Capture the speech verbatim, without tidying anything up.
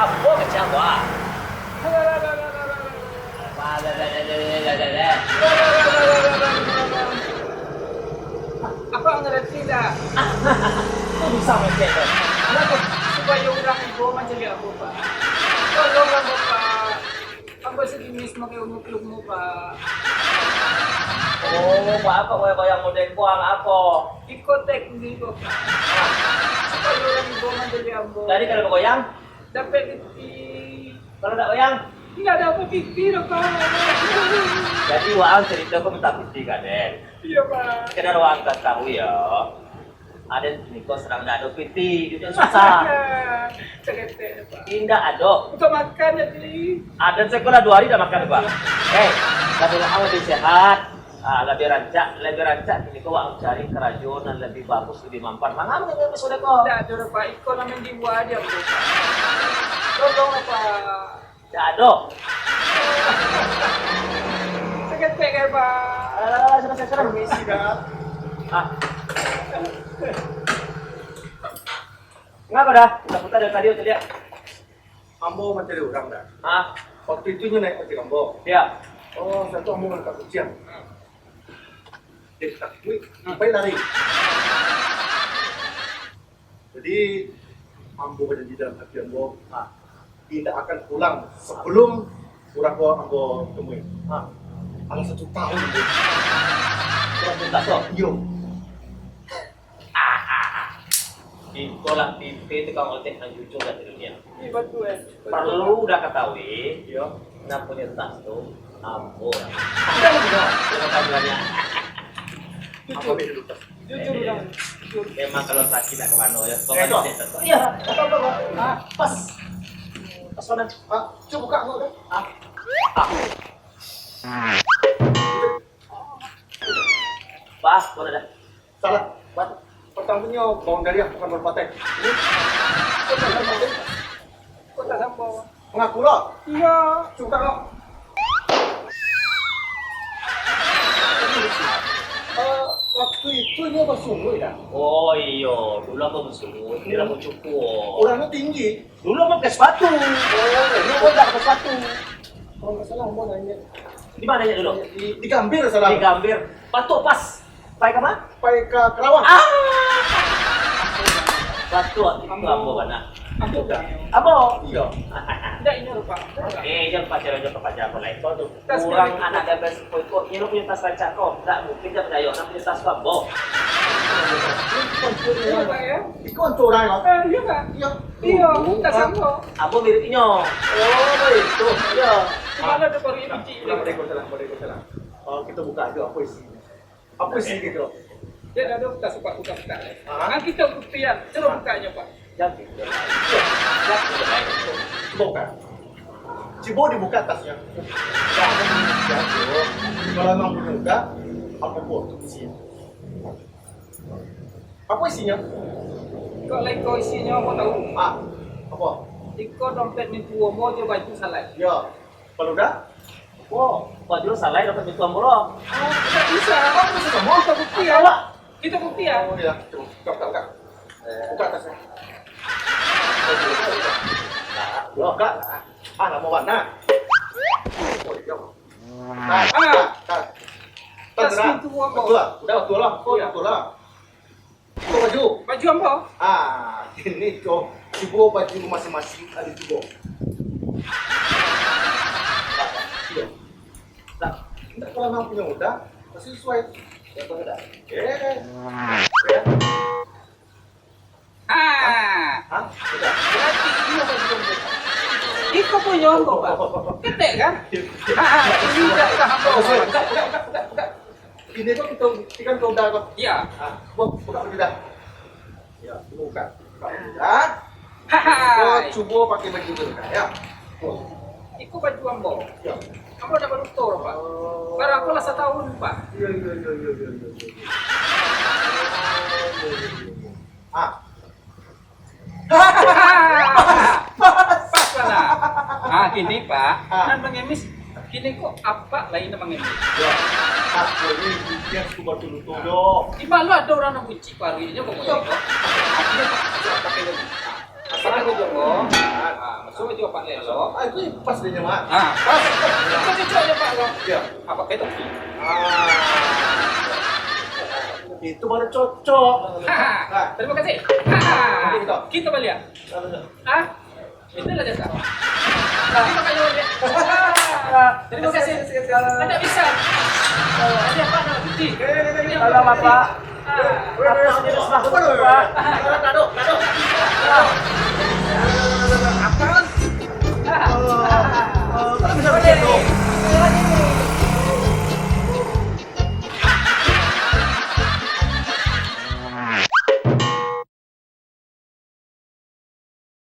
Apo kecek ambo? Apo ngarati ndak? Kok bisa mangecek tu? Kenapa? Supayo urang ibo mancaliak ambo, Pak. Tolonglah ambo, Pak. Ambo sagini makai ilmu-ilmu, Pak. Oh, Pak, apo goyang-goyang model ko, apo? Iko teknik ko, Pak. Supayo urang ibo mancaliak ambo. Jadi kalau bagoyang? Dapek piti. Kalau ndak goyang? Ndak dapek piti doh, Pak. Jadi, waang carito ko minta piti ka den. Iyo, Pak. Sekedar waang katahui yo. Aden kini ko sadang ndak ado piti, duduak susah. Saketek, Pak. Indak ado. Untuak makan, jadi. Aden sakolah duo hari ndak makan, Pak. Eh, kalau waang labiah sehat, ah, labiah rancak, labiah rancak kini ko waang cari karajo nan labiah bagus, labiah mampan. Manga mangecek episode ko? Ndak ado, Pak. Iko nan manjiwa aja, Pak. Tolonglah, Pak. Ndak ado. Saketek, Pak. Alah, alah, alah, sudah, sudah, sudah. Permisi, dah. Ah. Ngapa dah? Putar-putar dari tadi, Celiak. Ambo mancari urang, dah. Ah. Waktu itu nyo naik ojek ambo. Ya. Oh, satu ambo mangangkek kuciang. Dek takuik, sampai lari. Jadi, ambo bajanji dalam hati ambo, ah, indak akan pulang sabalum urang ko ambo temui. Ah, alah satu tahun, ambo. Urang pintas tu? Iyo. Ikolah tipe tukang ojek nan jujur di dunia. Iyo, batua, eh. Paralu dah katahui, iyo, nan punyo tas tu ambo. Ambo punyo. Jangan tanya. Jujur. Ambo ambil dulu tas. Jujur, eh, urang. Jujur. Memang kalau laki nak ke mano, yo. Eh, tu. Iyo. Ah, pas. Pas mano? Ah, cubo buka, buka. Ah. Ah. Pas, mana dah? Salah, Pak. Patamunyo bawang gariah, bukan bawang patai. Ini. Kota Sambau. Kota Sambau. Mangaku lo? Iyo. Cubo lo. Eh, waktu itu inyo basunguik, dah? Oh, iyo. Dulu ambo basunguik. Ini lah bacukur. Urang tu tinggi. Dulu ambo pakai sapatu. Oh, inyo ambo indak pakai sapatu. Kalau ndak salah, ambo naiak. Di ma naiak dulu? Di, di Gambir, salah. Di Gambir. Patuik pas. Pai ka ma? Pai ka Karawang. Ah! Patuik itu ambo bana. Ambo dah. Ambo? Iyo. Ndak, inyo rupa. Eh, jan pacar, jan pacar ambo lain. Kau tu. Kurang anak dan basipo iko. Inyo punyo tas rancak ko. Ndak mungkin jan pacayo, nak punyo tas ko ambo. Iko hancur urang, yo? Eh, iyo, Pak. Iyo. Iyo, tas ambo. Ambo mirip inyo. Oh, baitu. Iyo. Di mano tu baru inyo biji? Ambo iko salah, ambo iko salah. Oh, kito buka ajo apo isinyo. Apo isi kito? Jan ado tas, Pak, buka-buka. Hah? Nan kito buktian, cubo bukanyo, Pak. Jan, jan, jan. Cubo buka. Cubo dibuka tasnyo. Kalau emang bukan buka, apo buah tu isinyo? Apo isinyo? Kok lai ko isinyo, ambo tahu. Ah, apo? Iko dompet mintuo ambo jo baju salai. Yo. Kalau udah? Oh, baju salai dompet mintuo ambo lo. Oh, ndak bisa. Oh, bisa samo? Kito buktian. Awak. Kito buktian. Oh, iyo. Cubo, buka, buka, buka. Eh. Buka tasnyo. Nah, buka. Ah, lamo bana. Oh, iyo. Nah, ah, nah. Tas mintuo ambo. Batua lah. Udah batua lah. Oh, iyo. Batua lah. Iko baju. Baju ambo. Ah, kini ko cubo baju masing-masing ado cubo. Nah, iyo. Nah, ndak kalau nang punyo udah, pasti sasuai. Iyo, betul dah. Eh. Yo. Ah. Hah? Udah. Berarti iyo baju ambo. Iko punyo ambo, Pak. Ketek, kan? Ah, ah, ini dah, dah ambo. Buka, buka, buka, buka, buka. Ini ko kito buktikan ko udah ko. Iyo. Ah, bu-, buka baju dah. Yo, buka. Buka baju dah. Hai. Ko cubo pakai baju tu dah, yo. Iko baju ambo. Yo. Ambo dah baluto, Pak. Oh. Barang ko lah satahun, Pak. Iyo, iyo, iyo. Ah. Pas lah. Ah, kini, Pak, ah, nan mangemis, kini ko apak lain nan mangemis. Yo, Pak, ini dia suka dulu tu, yo. Di ma lo ado urang nan buncik paruiknyo, pokoknyo, yo, Pak. Artinyo, Pak, sudah pakai lagi. Pakai baju ko. Ah, masuk baju apak lelo. Ah, itu pas dia nyaman. Ah, pas. Itu cocok je, Pak, ko. Ya. Apa kayak topi? Ah. Itu baru cocok. Haha. Ah. Terima kasih. Haha. Oke, kita. Kita balik. Lalu, lalu. Ah? Itulah jasa. Tapi pakai dulu, ya. Terima kasih. Tidak bisa. Tadi apa nak cuci? Tolong, Bapak. Ah. Apa sendiri sudah lupa. Duduk, duduk.